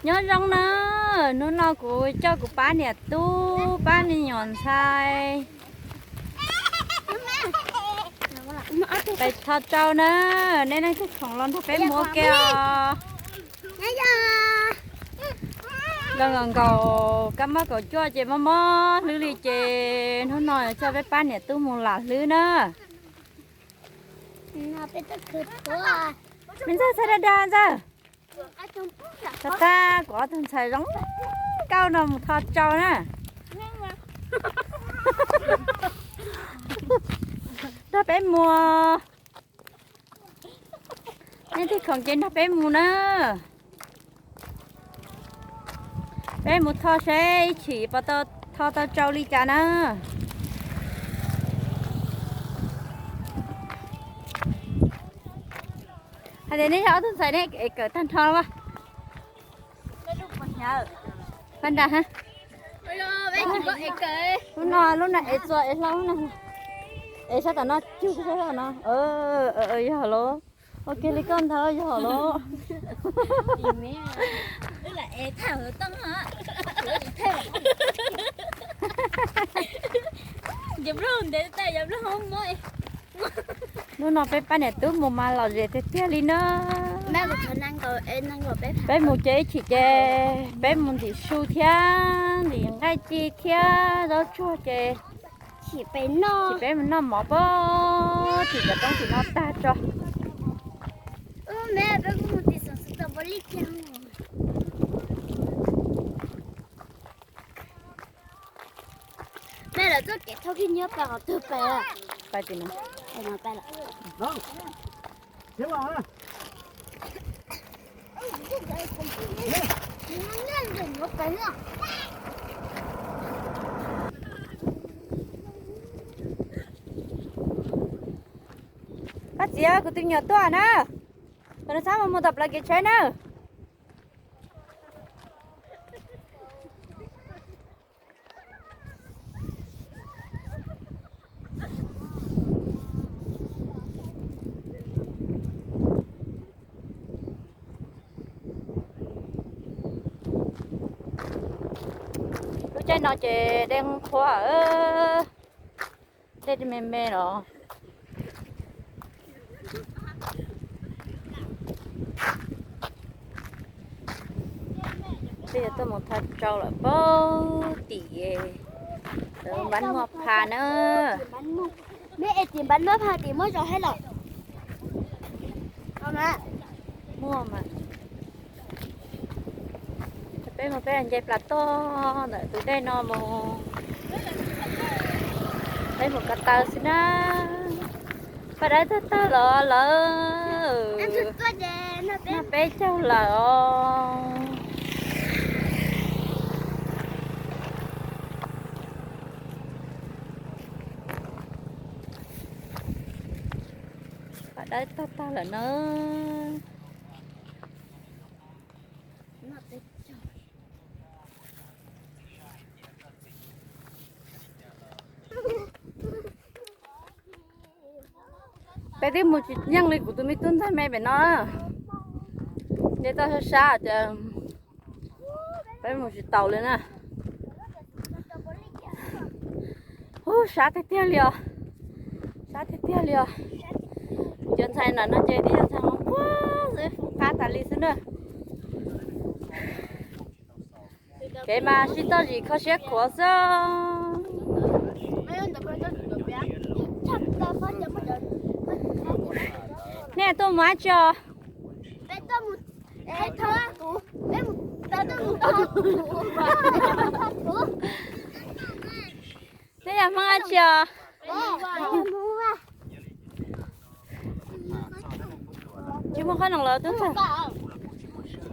Nyob zoo na, hnub no kuv coj kuv pab niam tub pab me nyuam ntxhais tho tsau na, nej leej twg khoom los nrog peb mus ua ke os. Nkaus nkaus kab mob kaum cuaj ces mob mob hlwb li ces hnub no coj peb pab niam tub mus lam hlwb na. Me ntxawg txhais dag dag ntxawg. Tag tag kuv ob tug ntxhais zoo nkauj no mus tho tsau na. Nrog peb mus. Nej twg khoom ces nrog peb mus na. Peb mus tho seb ib chim puas tau tho tau tsau li cas na. Hais tias nej yog ob tug ntxhais nej ev kawm tag nrho as. Pab nra ha. Lub no lub no ev txua ev hlau na. Ev sab tom no cug sab tom no. Yog los. Ua kiag li koj ntag yog los. Hnub no peb pab niam tub mus mas lom zem tiag tiag li na. Peb mus ces ib chim ces peb mus ntim su thiab ntim nqaij ci thiab zaub tsuag ces chim peb mus noj mov pab tim cov roob tim no tag tso. Peb lawv txoj kev thauj khib nyiab pais qhov twg pais? Pais tim no. Koj txiv, kuv tus me nyuam tuaj na. Koj txhob mus mus tom plawv kev tsheb na. Lub caij no ces dej qhuav, dej me me los. Peb yuav tuaj mus tho tsau lawm pab tim npab muaj pha na. Muaj mas. Peb mus peb nce plas toj ntawm tus dej no mus. Peb mus ko taw xwb na. Paj dawb tawg tawg los lawm. Noj peb caug lawm os. Paj dawb tawg tawg lawm na. Peb twb mus tsis yeej li kuv tus me tub ntxawg me pem no. Nce toj sab sab ces peb mus tsis taus li na. Ub, sab tiag tiag li os. Sab tiag tiag li os. Cov ntxhais ntawm no ces twb yog ntxhais hluas nquag xwb, qab tas li xwb na. Kev mas sib toj zis kho siab khuav xwb. Nej tuaj mus dab tsi os? Nej yog Hmoob dab tsi os? Tsis muaj qhob noom los tub ntxawg.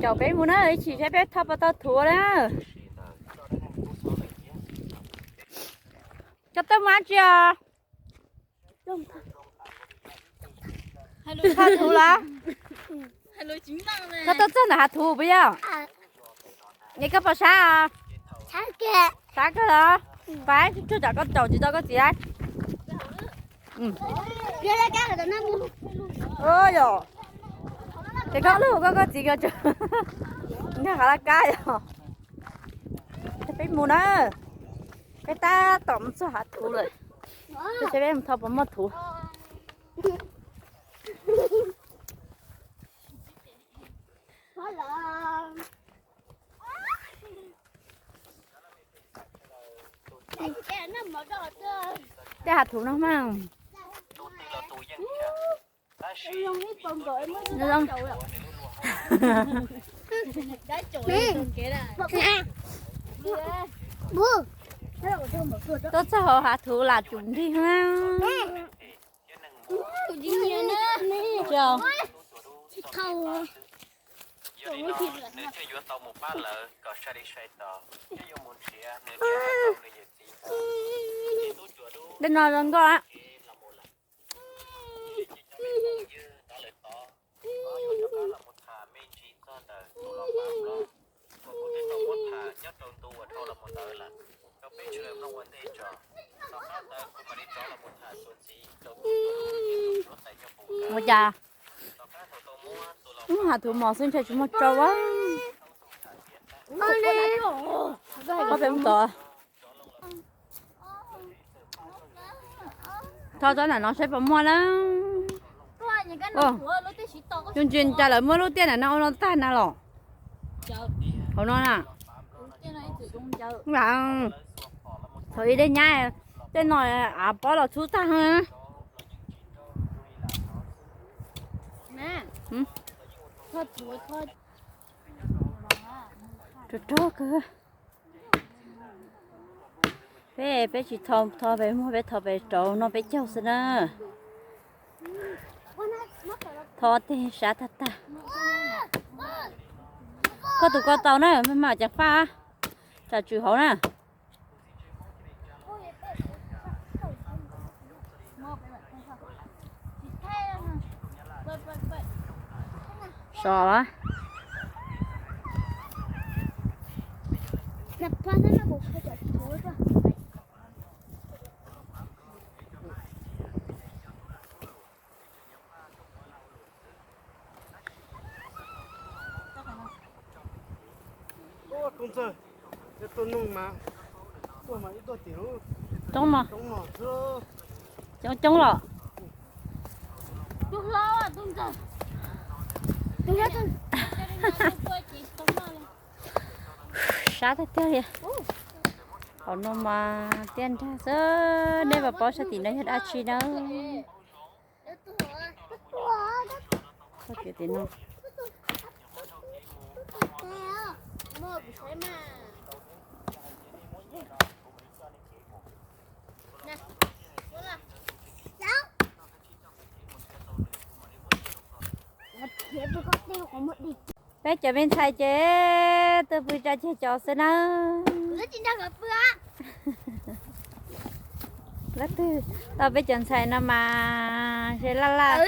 Caum peb mus na, ib chim saib peb tho puas tau thuv na. Koj tuaj mus dab tsi os? Tho thuv los? Koj tuaj txog ntawm hav thuv puas yog? Es koj puas sab os? Sab kawg los? Pab tsuag tsam koj caum tsis tau koj txiv. Yog, ces koj lub koj koj txiv koj tsuag. Nkag hav laj kab yog. Peb mus na, peb tab tom mus txog hav thuv lawm. Peb saib peb mus tho puas muaj thuv. Tej hav thuv no mas. Tuaj txog hauv hav thuv lam tsum nrig na. Tej no zoo nkauj. Ua cas hav thuv mos xwb ntshai tsis muaj tsau a. Peb mus tod. Tho tsob nram no saib puas muaj na. Tus ntsis cas lawv muab lub tiaj nram no ua no tag na los. Hauv no na. Thaum ib dej nyab tej no av pob los txhub tag. Rog rog kawg. Peb, peb tsis tho, tho pem muag, peb tho pem rauv noj peb caug xwb na. Tho tej sab tag tag. Koj tus ko tau na, maj mam ceev faj, tsam tswm hauv na. Sov. Coob no, coob coob los. Sab tiag tiag li. Hauv no mas tiaj nrag xwb, nej puas paub sab tim no yog dab tsi na. Tim no. Peb cov me ntxhais ces tuaj pw tsa ceg cov xwb na. Leej twg tau peb cov ntxhais no mas ze laj laj.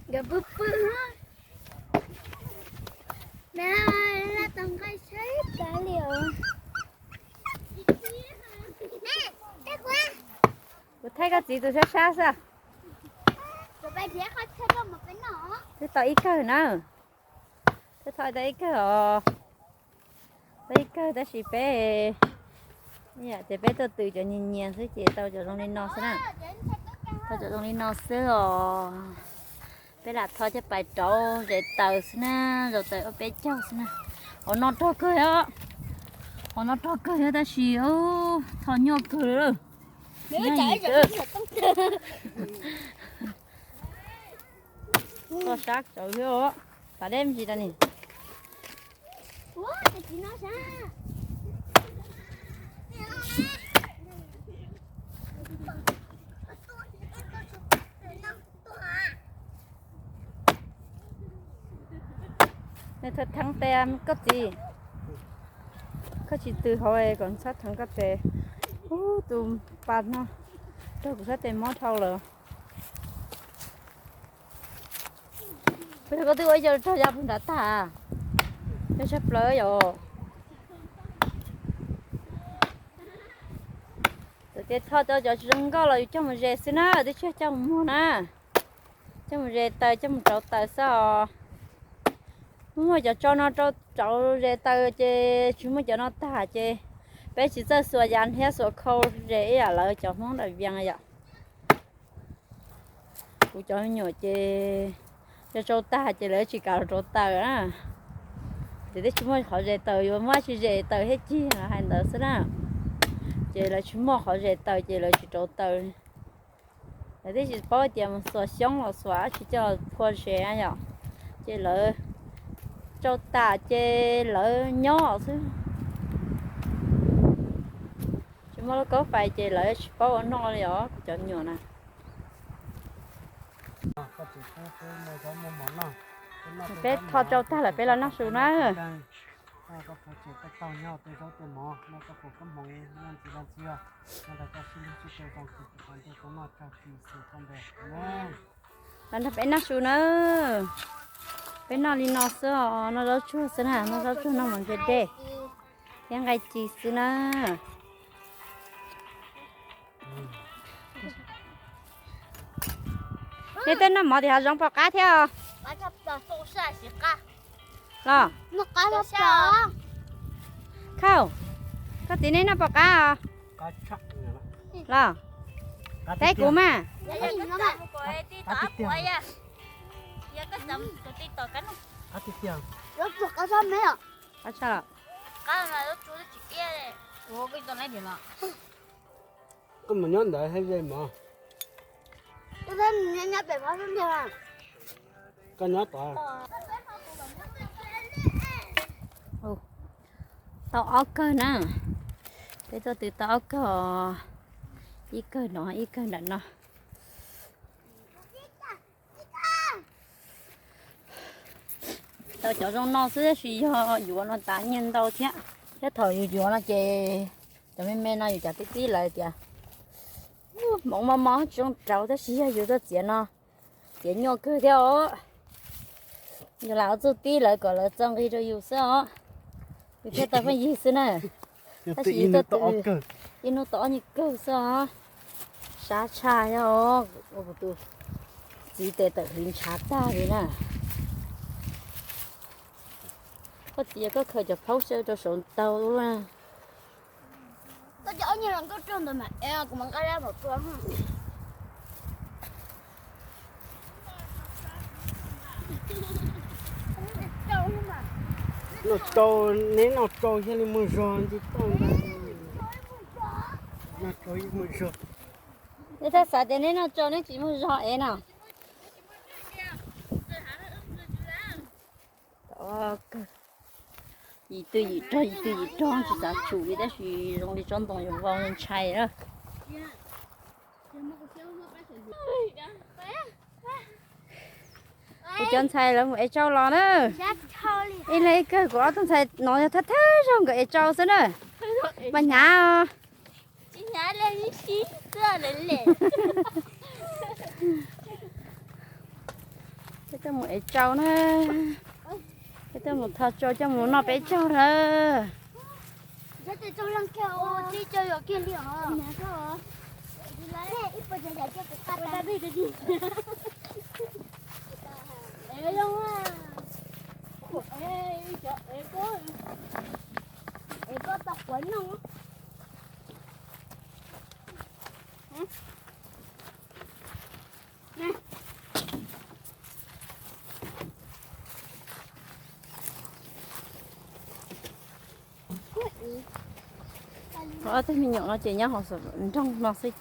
Nkawd pw pw na, laj tau nqaij saib kav liam. Kuv thaij koj txiv tus sab sab xwb. Twb tau ib kawg na. Twb thaij tau ib kawg os. Tau ib kawg tab sis peb, ces peb tuaj tws cov nyias nyias xwb ces tau cov zoo li no xwb na. Tau cov zoo li no xwb os. Peb lam tho coj pais rauv zes taws xwb na, zes taws ua peb caug xwb na. Hauv no rog kawg os. Hauv no rog kawg thiab tab sis tho nyuaj kawg lawm. Toj sab tsawv thiab os. Pas dej me ntsis tas ni. Nws txhob theeb tes koj txiv. Koj tsis tws hauv kom txhob theeb koj tes. Ub, tus pas no raug kuv sab tes mob dhau lawm. Puas yog koj twb ua ib co rog ya puag nrad tag? Yog tshaj plaws yom. Txawm tias tho tau cov tsis zoo nkauj los yus coj mus zes xwb na, twb tsis coj mus muag na. Coj mus zes taws, coj mus rauv taws xwb os. Muaj cov tsau no rau rauv zes taws ces tsis muaj cov no tag ces peb tsis txawj xuas yas thiab xuas khau zes ib yam lawv cov Hmoob daim vias yom. Kuv cov me nyuam ces yog tsau tag ces lawv tsis kam los rauv taws na. Ces twb tsis muaj qhov zes taws, yuav muab tsis zes taws thiab cig hais ntawd xwb na. Ces lawv tsis muaj qhov zes taws ces lawv tsis rauv taws. Lawv twb tsis paub tias mus xuas xyoob los xuas dab tsi coj los phua zes yom. Ces lawv tsau tas ces lawv nyob xwb. Tsis muaj lub kaub fais ces lawv tsis paub ua noj li os kuv cov me nyuam na. Peb tho tsau tag lawm peb los noj su na. Los nrog peb noj su na. Peb noj li no xwb os, noj zaub tsuag xwb na, noj zaub tsuag noj mov nkiag dej thiab nqaij ci xwb na. Nej tej noj mov tim hav zoov pom qab thiab os. Los, Khauj, koj txiv nej noj pom qab os. Los, teb kuv mas. Koj mus nyob ntawd thiab ze mov. Koj nyob tod. Tau ob kawg na. Peb tuaj twv tau ob kawg os. Ib kawg no, ib kawg nram no. Tau cov zoo no xwb tab sis yog yuav no tas nyiaj ntau thiab. Thiab thaum yus yuav no ces cov me me no yus cas tib tib lawv tias hmoov mos mos tsis zoo rauv tab sis yog yus tuaj txiav no, txiav nyuaj kawg thiab os. Yus lam ua txuj tib lawv kom lawv txo nqi rau yus xwb os. Yus thiaj tau pheej yig xwb na. Tab sis yus tuaj twv ib hnub tau ob nyuag kawg xwb os. Sab tshaj thiab os, ua kuv tus txiv tes tawm hliv ntshav tag li na. Koj txiv, koj khaws cov phaub xyaw rau saum taug ua luaj. Noj tsau, neb noj tsau thiaj li muaj zog nti toj ntag. Noj tsau yeej muaj zog. Neb twb xav tias neb noj tsau neb tsis muaj zog es no. Yim twg yim rog, yim twg yim rog tsis xav tsum li tab sis zoo li tsob ntoo yuav vau ntshai na. Kuv cov ntxhais lawv mus ev tsau los na. Ib leeg ib kawg, kuv ob tug ntxhais no yog thawj thawj zaug nkawd ev tsau xwb na. Mas hnyav os. Peb tuaj mus ev tsau na. Peb tuaj mus tho tsau coj mus noj peb caug na. Ob tug me nyuam no ces nyob hauv nroog no xwb ces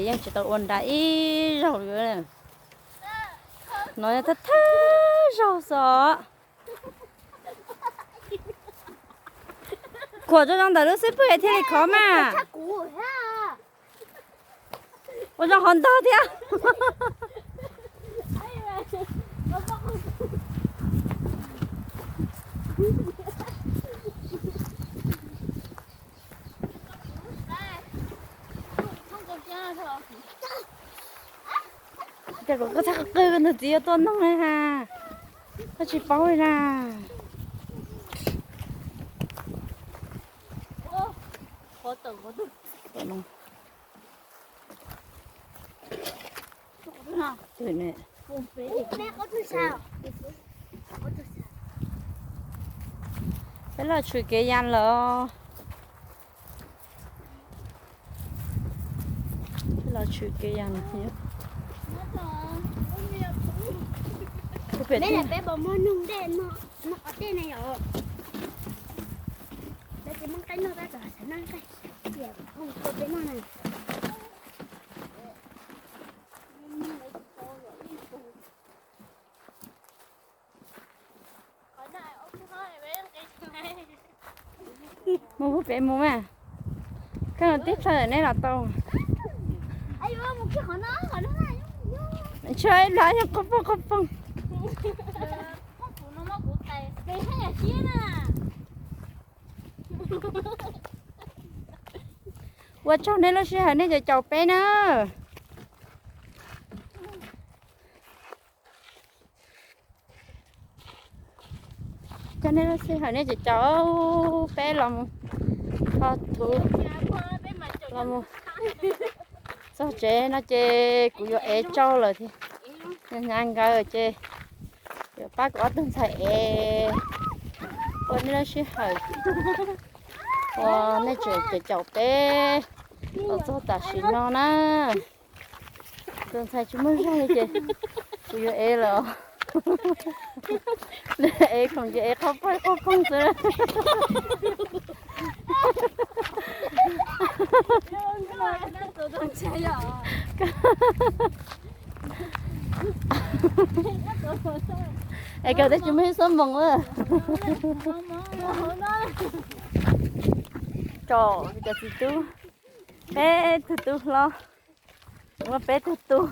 yeej tsis tau ua nra ib zaug li. No yog thawj thawj zaug xwb os. Khuam zoo zoo ntawm lub xib pwg thiaj li khov mas. Ua zoo hov ntog thiab. Cas kom koj txhaj qw koj ntug txiv yuav tuaj noog li ha, koj tsis paub li na. Peb los tshwm kev yas lawm. Peb los tshwm kev yas lawm. Peb pom muaj noog dej no, no qhov tej ne yom. Peb tsis muaj nqaij noj tab tom xav noj nqaij, tiam hu rau peb noj na. Mus puag pem mus mas. Koj tib plhaw ntawm neb los tau. Tshuav ib lub yog qhov poog qhov poog. Ua tsaug nej lub sij hawm nej caum caum peb na. Coj nej lub sij hawm nej caum caum peb los mus tho thuv, los mus txog tsev no ces kuv yuav ev tsau lawm thiab. Hnyav hnyav nkawd ces yuav pab kuv ob tug ntxhais ev. Ua nej lub sij hawm uas nej tseem caum caum peb los txog tam sim no na. Tus ntxhais tsis muaj zog li ces kuv yuav ev lawm. Ev khoom ces ev qhov poog qhov poog xwb. Es kawg twb tsis muaj ib xuab moos a. Tsom cov txiv tub, peb tug tub hlob, muaj peb tug tub.